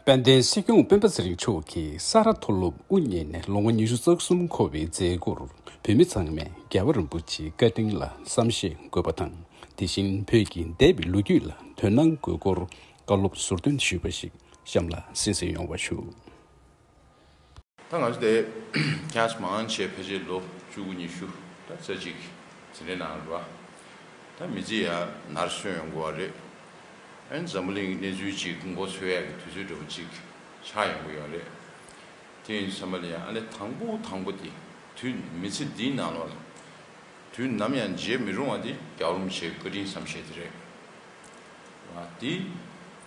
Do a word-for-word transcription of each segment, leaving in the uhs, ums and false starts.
དཔལ་ལྡན་སྲིད་སྐྱོང་སྤེན་པ་ཚེ་རིང་མཆོག་གིས་ས་རཱ་མཐོ་སློབ་དབུ་བརྙེས་ནས་ལོ་ངོ་ཉི་ཤུ་རྩ་གསུམ་འཁོར་བའི་མཛད་སྒོར་བོད་མི་ཚང་མས་རྒྱལ་བ་རིན་པོ་ཆེའི་བཀའ་དྲིན་ལ་བསམ་ཤེས་དགོས་པ་དང་། དེ་བཞིན་བོད་ཀྱི་འདས་པའི་ལོ་རྒྱུས་ལ་དོ་སྣང་དགོས་སྐོར་བཀའ་སློབ་ཟུར་འདོན་ཞུས་པ་ཞིག་གཤམ་ལ་གསན་གཟིགས་ཡོང་བ་ཞུ། ད་ང་ཚོ་དེ་ཁྱེད་ཚོ་མང་ཆེ་ཕལ་ཆེར་ལོ་བཅུ་དགུ་ཉི་ཤུ་ད་རྩ་གཅིག་འཛིན་གྲྭའི་ནང་རེད་བ། ད་མི་ཚེ་ཡང་ནར་སོན་ཡོང་གི་བ་རེད། ཨ་ནི་འཛམ་བུ་གླིང་གི་གནས་ཚུལ་ཅིག་མགོ་འཚོས་ཡག་གི་དུས་ཚོད་འདྲ་པོ་ཅིག་ཆགས་ཡོང་གི་ཡོད་རེད། དེ་ཡིན་དུས་ཙམ་པ་ལ་ཡང་ཨ་ནི་དང་པོ་དང་པོ་དེ་དུས་མི་ཚེ་འདིའི་ནང་ལོགས་ལ་དུས་ནམ་ཡང་བརྗེད་མི་རུང་བ་དེ་རྒྱལ་བ་རིན་པོ་ཆེའི་བཀའ་དྲིན་བསམ་ཤེས་དེ་རེད། ཨ་དེ་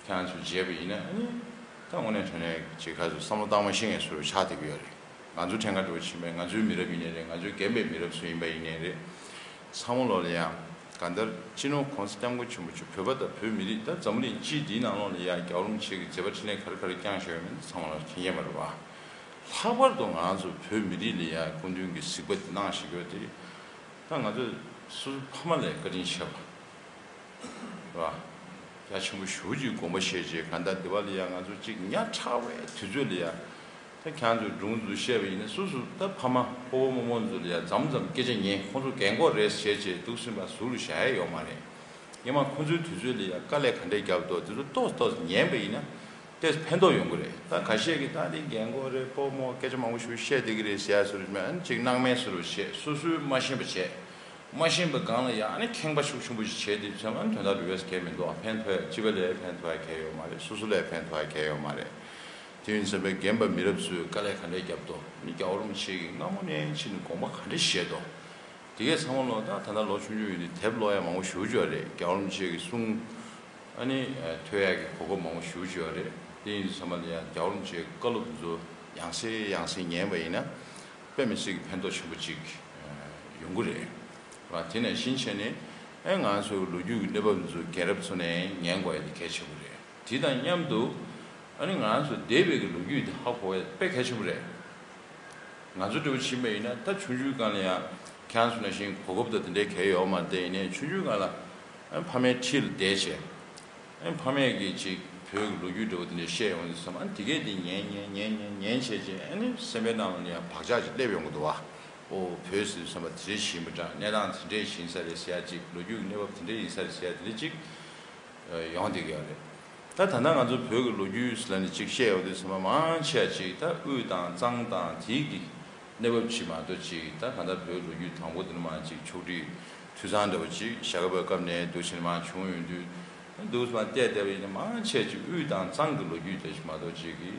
ཁྱེད་རང་ཚོས་བརྗེད་པ་ཡིན་ན་ཨ་ནི་ད་དངོས་གནས་དྲང་གནས་ཅིག་ཁ་ཚོ་བསམ་བློ་བཏང་མ་ཤེས་མཁན་བཟོ་འདྲ་ཆགས་བསྡད་ཀྱི་ཡོད་རེད། ང་ཚོ་ཕྲན་ཁ་འདྲ་པོ་ཕྱིན་པས་ང་ཚོའི་མི་རབས་ཡིན་ནའི་རེད། ང་ཚོའི་རྒན་པའི་མི་རབས་ཚོ་ཡིན་པ་ཡིན་ནའི་རེད། ཚང་མ་ལོག་ལ་ཡང་གང་ལྟར་སྤྱི་ནོར་༸གོང་ས་༸སྐྱབས་མགོན་ཆེན་པོ་མཆོག་བོད་པ་དང་བོད་མི་རིགས་ད་འཛམ་བུ་གླིང་སྤྱི་འདིའི་ནང་ལོགས་ལ་ཡང་རྒྱལ་བ་རིན་པོ་ཆེ་གི་མཛད་པ་འཕྲིན་ལས་ག་རེ་ག་རེ་བསྐྱངས་བཞག་ཡོད་མེད་ཚང་མ་ལ་མཁྱེན་མཁྱེན་པ་རེད་བ། ལྷག་པར་དུ་ང་ཚོ་བོད་མི་རིགས་ལ་ཡང་སྐུ་མདུན་གྱི་གཟིགས་པ་འདི་གནང་བཞག་ཡོད་དེ། ད་ང་ཚོས་སོ་སོའི་ཕ་མ་ལས་བཀའ་དྲིན་ཆེ་བ། རེད་བ། རྒྱ་ཆེན་པོ་ཞེ་པོ་ཅིག་དགོངས་པ་བཞེས་རྗེས་གང་ལྟར་འདི་པ་ལ་ཡང་ང་ཚོ་གཅིག་ཉག་ཕྲ་བའི་དུས་ཚོད་ལ་ཡང་། ད་ཁྱེད་ཚོས་སྒྲུང་ཚོ་བཤད་པ་ཡིན་ན་སོ་སོ་ད་ཕ་མ་སྤོ་བོ་རྨོ་མོ་ཚོ་ལ་ཡང་མཚམས་མཚམས་སྐད་ཆ་ཉན། ཁོང་ཚོ་རྒན་གོག་རེད་ཟེར་བྱས་འདུག་སེ་ཕར་ཟུར་ལ་བཞག་ཡ་ཡོད་མ་རེད། སྔོན་མ་ཁོང་ཚོའི་དུས་ཚོད་ལ་ཡང་དཀའ་ལས་ག་འདྲས་བརྒྱབ་འདུག་དེ་ཚོ་ཏོག་ཙམ་ཏོག་ཙམ་ཉན་པ་ཡིན་ན་ཏོག་ཙམ་ཕན་ཐོགས་ཡོང་གི་རེད། ད་ཁ་ཤས་ཀྱིས་ད་འདི་རྒན་གོག་རེད། སྤོ་རྨོ་སྐད་ཆ་མང་པོ་ཞིག་བཤད་བསྡད་ཀྱི་རེད་ཟེར་ཡ་བཟོ་འདྲ་མེད། ཨ་ནི་ཅིག་སྣང་མེད་བཟོ་འདྲ་བྱས། སོ་སོས་མ་ཤེས་པ་བྱས། མ་ཤེས་པའི་སྒང་ལ་ཡང་ཨ་ནི་ཁེངས་པ་ཤུགས་ཆེན་པོ་ཞིག་བྱས་དུས་ཙམ་ཨ་ནི་དོན་དག་འགྲུབ་ཡས་གང་ཡང་མི་འདུག་ཨ་ཕན་ཐོགས་ཡ་སྤྱི་པ་ལ་ཕན་ཐོགས་ཡ་གང་ཡང་ཡོད་མ་རེད། སོ་སོ་ལ་ཕན་ཐོགས་ཡ་གང་ཡང་ཡོད་མ་རེད། དེ་ཡིན་ཙམ་པས་རྒན་པ་མི་རབས་ཚོས་དཀའ་ལས་ག་འདྲས་བརྒྱབ་འདུག་ཨ་ནི་རྒྱལ་བ་རིན་པོ་ཆེ་གིས་སྔ་མོ་ནས་ཕྱིན་ནས་དགོངས་པ་ག་འདྲས་བཞེས་འདུག་དེ་གས་ཚང་མ་ལོག་ད་ད་ལྟ་ལོ་ཆུང་ཆུང་ཡིན་དུས་དེབ་ཀློག་ཡ་མང་པོ་ཞེ་པོ་ཅིག་ཡོད་རེད། རྒྱལ་བ་རིན་པོ་ཆེ་གི་གསུང་ཨ་ནི་ཐོས་ཡ་གི་གོ་སྐབས་མང་པོ་ཞེ་པོ་ཅིག་ཡོད་རེད། དེ་ཡིན་དུས་ཙམ་པ་ལ་ཡང་རྒྱལ་བ་རིན་པོ་ཆེའི་བཀའ་སློབ་ཚོ་ཡང་སེ་ཡང་སེ་ཉན་པ་ཡིན་ན་དཔེ་མི་སྲིད་ཀྱི་ཕན་ཐོགས་ཆེན་པོ་ཅིག་ཡོང་གི་རེད། ར་དེ་ནས་ཕྱིན་ཆད་ནས་ཨེ་ང་ཚོའི་ལོ་རྒྱུས་ཀྱི་གནས་བབ་འདི་ཚོ་རྒན་རབས་ཚོ་ནས་ཉན་དགོས་ཡ་དེ་གལ་ཆེན་པོ་རེད། དེ་དང་མཉམ་དུ་ཨ་ནི་ང་ཚོ་འདས་པའི་གི་ལོ་རྒྱུས་དེ་ཧ་གོ་བ་དཔེ་གལ་ཆེན་པོ་རེད། ང་ཚོ་འདྲ་བོ་ཕྱིན་པ་ཡིན་ན་ད་ཆུང་ཆུང་སྒང་ལ་ཡང་ཁྱེད་རང་ཚོ་ནང་བཞིན་གོ་སྐབས་དང་དེ་འདྲའི་གལ་ཡོད་མ་རེད། དེ་ཡིན་ནའི་ཆུང་ཆུང་སྒང་ལ་ཨ་ཕ་མའི་འཁྲིས་ལ་བསྡད་བྱས་ཨ་ཕ་མས་གི་ཅིག་བོད་ཀྱི་ལོ་རྒྱུས་འདྲ་བོ་དེ་འདྲ་བཤད་ཡོང་དུས་ཙམ་ཨ་དེ་གས་དེ་ཉན་ཉན་ཉན་ཉན་ཉན་བྱས་བྱས་ཨ་ནི་སེམས་པའི་ནང་ལ་ཡང་བག་ཆགས་ཅིག་སླེབས་ཡོང་གི་འདུག་བ། ཨོ་བོད་ཟེར་དུས་ཙམ་པ་དེ་འདྲ་ཞིག་ཡིན་པ་འདྲ། གནས་སྟངས་དེ་འདྲ་ཞིག་ཡིན་ས་རེད་ཟེར་ཡ་ཅིག་ལོ་རྒྱུས་ཀྱི་གནས་བབ་དེ་འདྲ་ཡིན་ས་རེད་ཟེར་ཡ་དེ་འདྲ་ཅིག་ཡོང་བསྡད་ཀྱི་ཡོད་རེད། ད་ད་ལྟ་ང་ཚོ་བོད་ཀྱི་ལོ་རྒྱུས་ལ་ནི་ཅིག་བཤད་ཡོང་དུས་ཙམ་པ་མང་ཆེ་བ་ཅིག་ད་དབུས་དང་གཙང་དང་དེའི་གི་གནས་བབ་ཅིག་མ་གཏོགས་ཅིག་ད་གང་ལྟར་བོད་ལོ་རྒྱུས་དང་པོ་དེ་ནི་མ་ཅིག་ཕྱོགས་སྒྲིག་འཐུས་ཚང་འདྲ་བོ་ཅིག་ཞྭ་སྒབ་པའི་སྐབས་ནས་འདུག་བྱས་ནས་མ་བྱུང་ཡོང་དུས་འདུག་སེ་མ་བལྟས་བལྟས་པ་ཡིན་ན་མང་ཆེ་བ་ཅིག་དབུས་དང་གཙང་གི་ལོ་རྒྱུས་དེ་ཅིག་མ་གཏོགས་ཅིག་གི་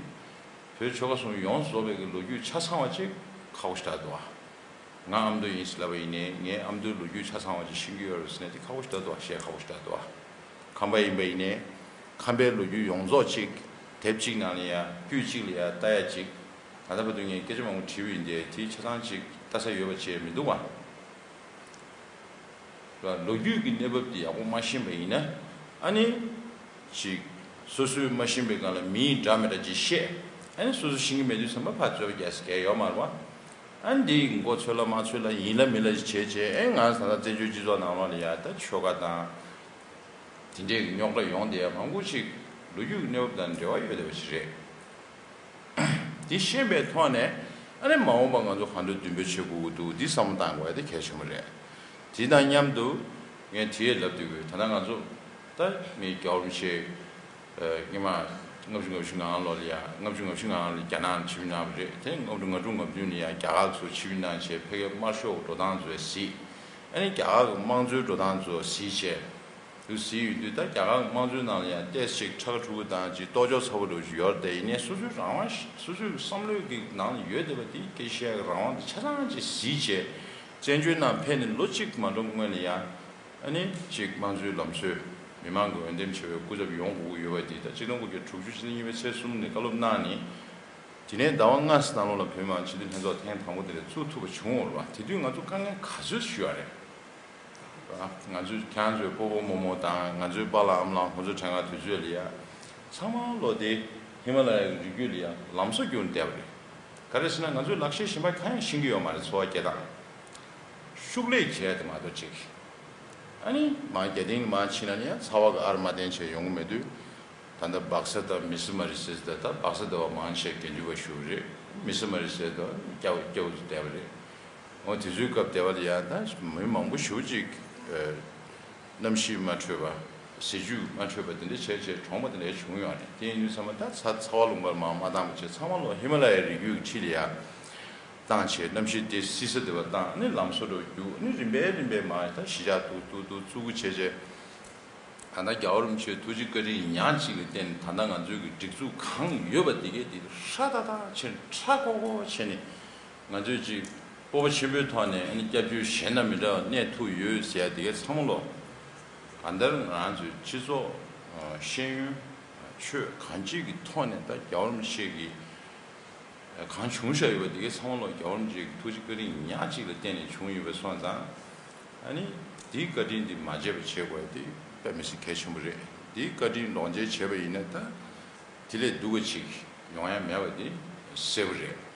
བོད་ཆོལ་ཁ་གསུམ་ཡོངས་སུ་རྫོགས་པའི་གི་ལོ་རྒྱུས་ཆ་ཚང་བ་ཅིག་ཁག་པོ་ཞེ་དྲག་འདུག་ཨ། ང་ཨ་མདོ་ཡིན་ཟེར་ལབ་པ་ཡིན་ནའི་ངའི་ཨ་མདོའི་ལོ་རྒྱུས་ཆ་ཚང་བ་ཅིག་ཤེས་ཀྱི་ཡོད་རེད་ཟེར་ནས་དེ་ཁག་པོ་ཞེ་དྲག་འདུག་ཨ། བཤད་ཁག་པོ་ཞེ་དྲག་འདུག་ཨ། ཁམས་པ་ཡིན་པ་ཡིན་ནའི་ཁམས་པའི་ལོ་རྒྱུས་ཡོངས་རྫོགས་ཅིག་དེབ་གཅིག་ནང་ལ་ཡ་དཀྱུས་གཅིག་ལ་ཡ་ལྟ་ཡ་ཅིག་ད་ལྟ་བར་དུ་ངས་སྐད་ཆ་མང་པོ་དྲིས་པ་ཡིན་ཏེ་དེའི་ཆ་ཚང་ཅིག་ལྟ་ས་ཡོད་པ་བྱས་མི་འདུག་བ། ལོ་རྒྱུས་ཀྱི་གནས་བབ་དེ་ཡག་པོ་མ་ཤེས་པ་ཡིན་ན་ཨ་ནི་ཅིག་སོ་སོས་མ་ཤེས་པའི་སྒང་ལ་མིའི་འདྲ་མི་འདྲ་ཅིག་བཤད་ཨ་ནི་སོ་སོ་ཤེས་ཀྱི་མེད་དུས་ཙམ་པ་ཕར་རྩོད་པ་རྒྱག་ས་གང་ཡང་ཡོད་མ་རེད་བ། ཨ་ནི་འདི་མགོ་ཚོས་ལ་མ་ཚོས་ལ་ཡིན་ལ་མིན་ལ་ཅིག་བྱས་བྱས་ཨེ་ང་ད་ལྟ་བཙན་བྱོལ་སྤྱི་ཚོགས་ནང་ལོགས་ལ་ཡ་ད་ཆོལ་ཁ་དང་དེ་འདྲའི་རྙོག་དྲ་ཡོང་བསྡད་ཡ་མང་པོ་ཅིག་ལོ་རྒྱུས་ཀྱི་གནས་བབ་དང་འབྲེལ་བ་ཡོད་བསྡད་པ་ཞིག་རེད། དེ་ཤེས་པའི་ཐོག་ནས་ཨ་ནི་མ་འོངས་པ་ང་ཚོ་གང་འདྲ་མདུན་སྤོས་བྱེད་དགོས་ཀྱི་འདུག་འདི་བསམ་བློ་བཏང་དགོས་ཡ་དེ་གལ་ཆེན་པོ་རེད། དེ་དང་མཉམ་དུ་ངས་དེ་ཡས་ལབ་བསྡད་དགོས། ད་ལྟ་ང་ཚོ་ད་མི་རྒྱལ་བ་རིན་པོ་ཆེ་སྔོན་མ་ལྔ་བཅུ་ང་བཞི་ནང་ལོགས་ལ་ཡ་ལྔ་བཅུ་ང་བཞི་ནང་ལ་རྒྱ་ནག་ཆིབས་གནང་བ་རེད། དེ་ལྔ་བཅུ་ང་དྲུག་ང་བདུན་ལ་ཡ་རྒྱ་གར་ཚོ་ཆིབས་གནང་བྱས་ཕ་གིའི་དམར་ཤོག་འགྲོ་སྟངས་ཚོ་གཟིགས། ཨ་ནི་རྒྱ་གར་གྱི་དམངས་གཙོའི་འགྲོ་སྟངས་ཚོ་གཟིགས་བྱས། དུ་ཟེར་ཡོང་དུས་ད་རྒྱ་གར་དམངས་གཙོའི་ནང་ལ་ཡང་ཏོག་ཙམ་ཁྲ་ཁྲུག་དང་ཅིག་རྟོག་འཇོག་ཚ་པོ་འདྲ་བོ་ཅིག་ཡོད་རེད་དེ། ཡིན་ནའི་སོ་སོའི་རང་དབང་ཞིག་སོ་སོའི་བསམ་བློའི་གི་ནང་ལ་ཡོད་བསྡད་པ་དེ་སྐད་ཆ་བཤད་ཡག་གི་རང་དབང་དེ་ཆ་ཚང་ཅིག་གཟིགས་བྱས། བཙན་བྱོལ་ནང་ཕེབས་ནས་ལོ་གཅིག་མ་འགྲོ་སྔོན་ལ་ཡང་ཨ་ནི་ཅིག་དམངས་གཙོའི་ལམ་སྲོལ་མི་མང་གི་འོས་འདེམས་བྱ་བའི་སྐུ་ཚབ་ཡོང་དགོས་ཀྱི་ཡོད་པ་དེ་ད་གཅིག་སྟོང་དགུ་བརྒྱ་དྲུག་ཅུ་ཕྱི་ཟླ་གཉིས་པའི་ཚེས་གསུམ་ནས་བཀའ་སློབ་གནང་ནས། དེ་ནས་ཟླ་བ་ལྔ་ཙམ་ནང་ལོགས་ལ་བོད་མི་མང་སྤྱི་འཐུས་ལྷན་ཚོགས་ཐེངས་དང་པོ་དེ་ལ་བཙུགས་ཐུབ་པ་བྱུང་ཡོད་རེད་བ། དེ་དུས་ང་ཚོ་དཀའ་ངལ་ག་ཚོད་ཞུ་ཡ་རེད། ང་ཚོས་ཁྱེད་རང་ཚོའི་སྤོ་བོ་རྨོ་མོ་དང་ང་ཚོའི་པཱ་ལགས་ཨ་མ་ལགས་ཁོང་ཚོའི་གྲས་ཀ་དུས་ཚོད་ལ་ཡ། ཚང་མ་ལོག་སྟེ་ཧི་མ་ལ་ཡའི་རི་རྒྱུད་ལ་ཡ་ལམ་བཟོ་བསྐྱུར་བསྡད་པ་རེད། ག་རེ་ཟེར་ན་ང་ཚོས་ལག་ཤེས་གཞན་པ་གང་ཡང་ཤེས་ཀྱི་ཡོད་མ་རེད། འཚོ་བ་སྐྱེལ་སྟངས། ཤུགས་ལས་བྱས་དེ་མ་གཏོགས་ཅིག་ཨ་ནི་མ་རྒྱ་སྟེང་ལ་མ་ཕྱིན་ན་ནི་ཡང་ཚ་བ་གི་ཨར་མ་བསྟན་བྱས་ཡོང་གི་མེད་དུས། ད་ལྟ་སྦག་ས་དང་མི་སི་མ་རི་ཟེར་ད་ལྟ་སྦག་ས་སྡེ་བ་མང་ཆེ་དགེ་འདུན་པ་བཞུགས་རེད། མི་སི་མ་རི་ཟེར་ད་སྐྱ་སྐྱ་བོ་ཚོ་བསྡད་པ་རེད། འོ་དེ་ཚོའི་སྐབས་སྡེ་བ་ལ་ཡང་ད་མི་མང་པོ་ཞེ་པོ་ཅིག་གནམ་གཤིས་མ་འཕྲོད་པ། ཟས་བཅུད་མ་འཕྲོད་པ་དེ་འདྲ་བྱས་བྱས་གྲོངས་པ་དེ་འདྲ་བྱུང་ཡོད་རེད། དེ་ཡིན་དུས་ཚང་མ་ད་ཚ་ཚ་བ་ལུང་པར་མར་མ་བཏང་བ་བྱས་ཚང་མ་ལོ་ཧི་མ་ལ་ཡའི་རི་རྒྱུད་ཀྱི་འཁྲིས་ལ་ཡ་བཏང་བྱས་གནམ་གཤིས་དེ་བསིལ་ས་དེ་བ་བཏང་ནི་ལམ་བཟོ་འདྲ་བོ་རྒྱུགས་ནི་རིམ་པས་རིམ་པས་མར་ད་གཞིས་ཆགས་ཏུ་ཏུ་ཏུ་བཙུགས་བྱས་བྱས། ད་ལྟ་རྒྱལ་བ་རིན་པོ་ཆེའི་ཐུགས་རྗེ་བཀའ་དྲིན་ཉག་གཅིག་ལ་བརྟེན་ནས་ད་ལྟ་ང་ཚོའི་གི་སྒྲིག་འཛུགས་གང་ཡོད་པ་དེ་གས་དེ་ཧྲ་ཏག་ཏག་བྱས་ནས་ཁྲ་ཁོག་ཁོག་བྱས་ནས་ང་ཚོས་ཅིག་སྤོབས་པ་ཆེན་པོའི་ཐོག་ནས་ཨ་ནི་སྐྱབས་བཅོལ་གཞན་དང་མི་འདྲ་བ་གནས་ཐུབ་ཡོད་ཟེར་ཡ་དེ་གས་ཚང་མ་ལོ། གང་ལྟར་ང་རང་ཚོའི་སྤྱི་ཚོགས་ཤེས་ཡོན་ཆོས་གང་ཅིའི་གི་ཐོག་ནས་ད་རྒྱལ་བ་རིན་པོ་ཆེ་གི་གང་བྱུང་བཞག་ཡོད་པ་དེ་གའི་ཚང་མ་ལོ་རྒྱལ་བ་རིན་པོ་ཆེའི་ཐུགས་རྗེ་བཀའ་དྲིན་ཉག་གཅིག་ལ་བརྟེན་ནས་བྱུང་ཡོད་པ་སོང་ཙང་། ཨ་ནི་དེའི་བཀའ་དྲིན་དེ་མ་བརྗེད་པ་བྱེད་དགོས་ཡ་དེ་དཔེ་མི་སྲིད་གལ་ཆེན་པོ་རེད། དེའི་བཀའ་དྲིན་ལོངས་སྤྱོད་བྱས་པ་ཡིན་ན་ད་དེ་ལས་སྡུག་པ་ཅིག་ཡོང་ཡ་མེད་པ་དེ་གསལ་པོ་རེད།